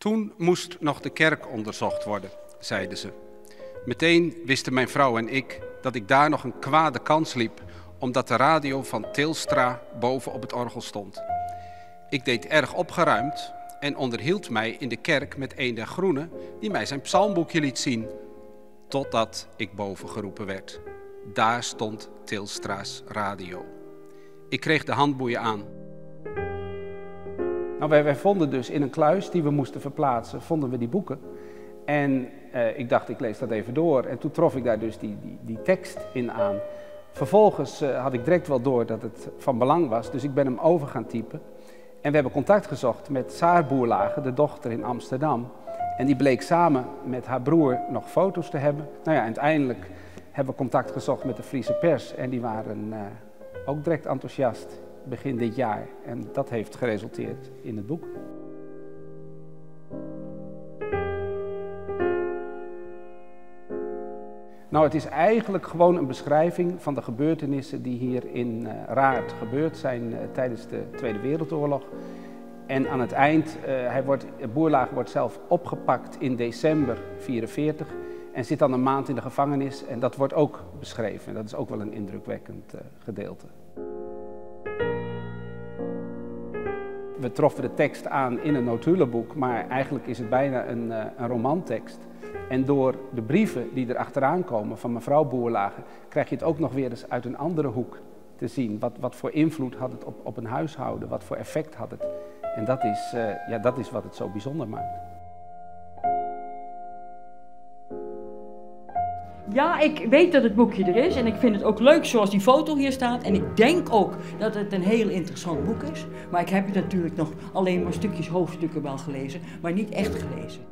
Toen moest nog de kerk onderzocht worden, zeiden ze. Meteen wisten mijn vrouw en ik dat ik daar nog een kwade kans liep, omdat de radio van Tilstra boven op het orgel stond. Ik deed erg opgeruimd en onderhield mij in de kerk met een der groenen die mij zijn psalmboekje liet zien, totdat ik boven geroepen werd. Daar stond Tilstra's radio. Ik kreeg de handboeien aan. Nou, wij vonden dus in een kluis die we moesten verplaatsen, vonden we die boeken. En ik dacht, ik lees dat even door. En toen trof ik daar dus die tekst in aan. Vervolgens had ik direct wel door dat het van belang was, dus ik ben hem over gaan typen. En we hebben contact gezocht met Saar Boerlage, de dochter in Amsterdam. En die bleek samen met haar broer nog foto's te hebben. Nou ja, uiteindelijk hebben we contact gezocht met de Friese pers en die waren ook direct enthousiast begin dit jaar. En dat heeft geresulteerd in het boek. Nou, het is eigenlijk gewoon een beschrijving van de gebeurtenissen die hier in Raard gebeurd zijn tijdens de Tweede Wereldoorlog. En aan het eind, Boerlage wordt zelf opgepakt in december 1944 en zit dan een maand in de gevangenis. En dat wordt ook beschreven en dat is ook wel een indrukwekkend gedeelte. We troffen de tekst aan in een notulenboek, maar eigenlijk is het bijna een romantekst. En door de brieven die er achteraan komen van mevrouw Boerlage, krijg je het ook nog weer eens uit een andere hoek te zien. Wat voor invloed had het op een huishouden, wat voor effect had het. En dat is wat het zo bijzonder maakt. Ja, ik weet dat het boekje er is en ik vind het ook leuk zoals die foto hier staat. En ik denk ook dat het een heel interessant boek is. Maar ik heb het natuurlijk nog alleen maar stukjes, hoofdstukken wel gelezen, maar niet echt gelezen.